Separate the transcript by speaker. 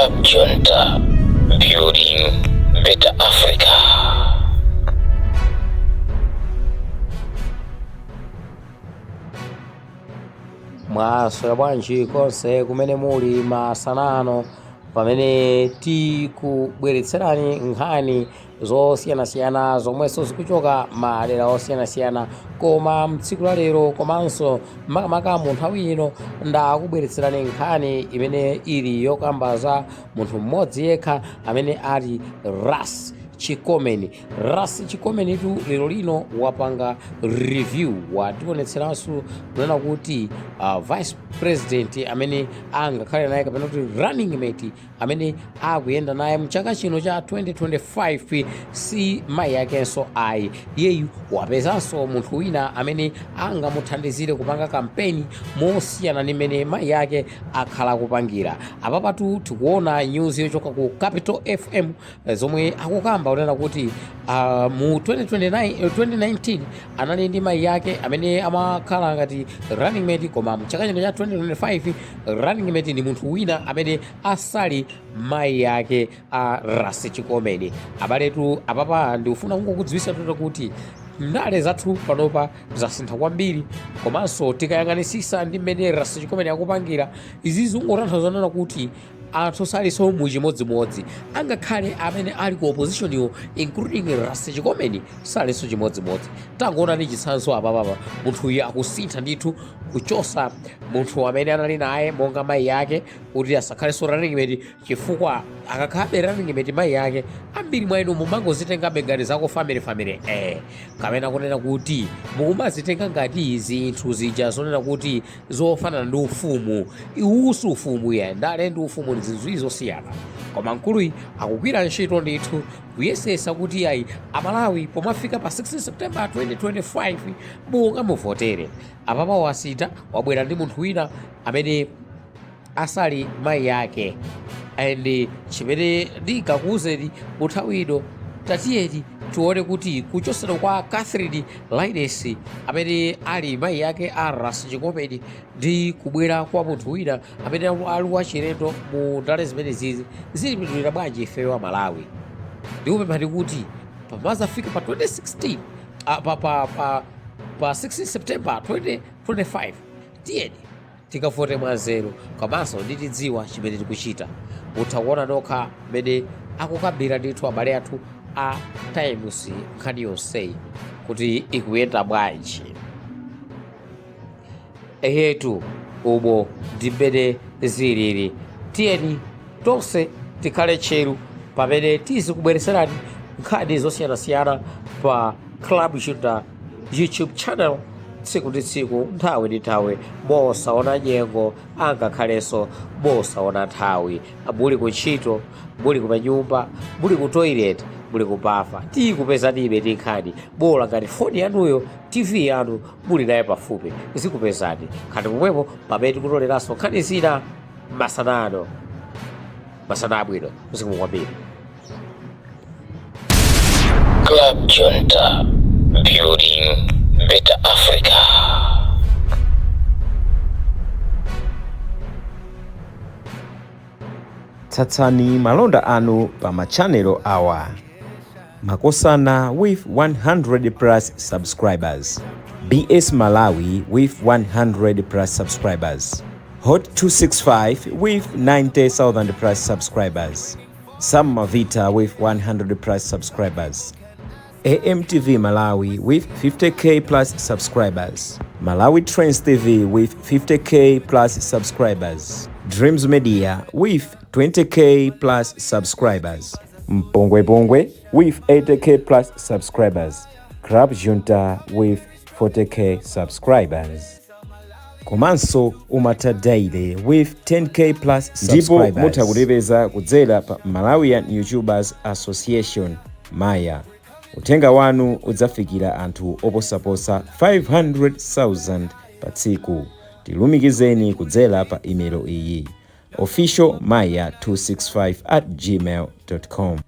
Speaker 1: Club Junta, building better Africa.
Speaker 2: Mwaswera bwanji konse kumene muli masana ano, pamene tikubweretserani nkhani zosiyanasiyana zomwenso zikuchoka madera osiyanasiyana? Koma mtsiku la lero, komanso makamaka mu nthawi ino, ndakubweretserani nkhani imene ili yokamba za munthu mmodzi yekha amene ali Ras Chikomeni. Ras Chikomenitu lero lino wapanga review, wationetseranso kunena kuti vice president amene angakhale naye, kapena kuti running mate amene akuyenda naye mchaka chino cha 2025, si mayi akenso ayi. Iyeyu wapezanso munthu wina amene angamuthandizire kupanga kampeni mosiyana ndi mmene mayi ake akhala kupangira. Apapatu tikuona news yochoka ku Capital FM, zomwe akukamba kunena kuti mu 2029, 2019 anali ndi mayi ake amene amakhala ngati running mate, koma mchaka chino cha 2025 running mate ndi munthu wina amene asali mayi ake a Ras Chikomeni. Abaletu, apapa ndikufuna kungokudziwitsa toto kuti ndale zathu panopa zasintha kwambiri, komanso tikayang'anisisa ndi mmene Ras Chikomeni akupangira izi, zingotanthauza nena kuti anthu salinso muchimodzimodzi. Angakhale amene ali ku opposition iwo, including Ras Chikomeni, salinso chimodzimodzi. Tangoonani chitsanzo apapapa, munthuyu akusintha ndithu, kuchosa munthu amene anali naye monga mayi ake kuti asakhalenso running mate, chifukwa akakhalabe running mate mayi ake, ambiri mwa inu mumangozitengabe ngati zako family family, kapena kunena kuti mukumazitenga ngati zinthu zija zonena kuti zofanana ndi ufumu. Iwu si ufumu ya ndale ndi ufumu ndi zinthu ziwiri zosiyana. Koma mkuluyi akugwira ntchito ndithu, kuyesesa kuti ayi, Amalawi, pomafika pa 16 September 2025 mungamuvotere. Apapa wasintha, wabwera ndi munthu wina amene asali mayi ake. And chimene ndingakuwuzeni mu nthawi ino, tatiyeni tione kuti kuchosedwa kwa Catherine Lyness amene ali mayi ake a Ras Chikomeni ndi kubwera kwa munthu wina amene ali wachilendo mu ndale zimenezizi zilipindulira bwanji ifeyo a Malawi. Ndikupemphani kuti pamazafika pa 2016, pa 16 September 2025, tiyeni tikavote mwanzeru komanso nditidziwa chimene tikuchita. Mutha kuona nokha mmene akukambira ndithu abale athu a Times nkhani yonseyi kuti ikuyenda bwanji. Ehetu, umo ndi mmene zilili. Tiyeni tonse tikhale tcheru pamene tizikubweretserani nkhani zosiyanasiyana pa Club Junta YouTube channel tsiku ndi tsiku, nthawi ndi nthawi, mosaona nyengo, angakhalenso mosaona nthawi. Muli ku ntchito, muli kumanyumba, muli ku toilet, muli ku bafa, tikupezanibe ndi nkhani. Bola ngati foni yanuyo, TV yanu muli nayo pafupi, zikupezani khani pomwepo pamene tikutoleranso nkhani zina masana ano. Masana abwino, zikomo kwambiri.
Speaker 1: Club Junta, building better Africa.
Speaker 3: Tsatsani malonda anu pa machanelo awa: Makosana with 100 plus subscribers, BS Malawi with 100 plus subscribers, Hot 265 with 90,000 plus subscribers, Sam Mavita with 100 plus subscribers, AMTV Malawi with 50K plus subscribers, Malawi Trends TV with 50K plus subscribers, Dreams Media with 20K plus subscribers, Mpongwe Pongwe with 80K plus subscribers, Club Junta with 40K subscribers. Komanso Umata Daily with 10K plus ndipo mutha kutipeza kudzera pa Malawian YouTubers Association, Maya. Uthenga wanu udzafikira anthu oposaposa 500,000 pa tsiku. Tilumikizeni kudzera pa imelo iyi: officialmaya265@gmail.com.